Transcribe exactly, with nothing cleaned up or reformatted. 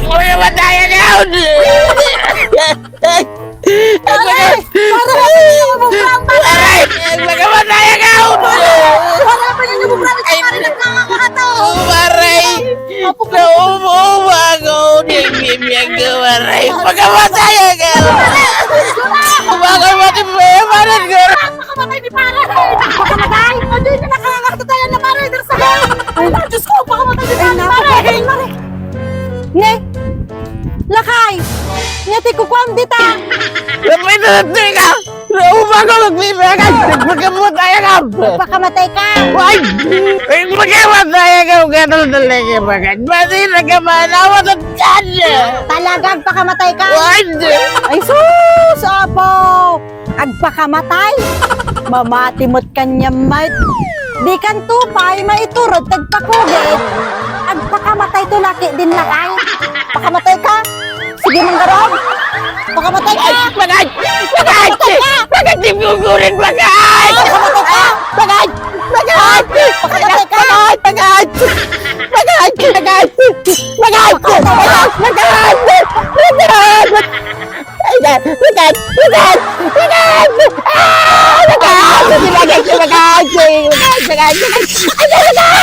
Ay, matayan ako! Ay, para ka sa mga bubrang pa! Aray! Ay, matayan ako! Para pa ninyo bubrang sa mga nagkakakato! Aray! Naubo-ubo ako! Di bibiyag ko, aray! Pagkamatay ako! Pagkamatay mo, paano ko? Pakamatay ni pare! Pakamatay! Ano yung nakakakatayan na pare? Darsagan! Ay, Diyos ko! Pakamatay ni pare! Pare! Ne! Lakay! Ne, ti kukuam dita! Lapit na lapit ka! Naubo ako, magbibiyagan! Nagpakamatay ka! Pakamatay ka! Why? Ay, magkamatay ako! Ganun talaga, bagay! Pati nagkamanawa sa tiyan! Talagang pakamatay ka! Why? Ay, sus! Apo! Agpakamatay? Mamati met kaniam met. Di kanto pay maiturod ti agpakugit. Agpakamatay to laki din lakay. Pakamatay ka? Sige, manggarog. Pakamatay ka! Ay, bagay! Bagay! Bagay! Di gugurin, bagay! Pakamatay ka! Bagay! Bagay! Pakamatay ka! Bagay! Bagay! Bagay! Bagay! Bagay! Bagay! Ay, na, lagat! Lagat! Lagat! Ah! Lagat! Lagat! Lagat! Lagat! Lagat! Ay, lagat!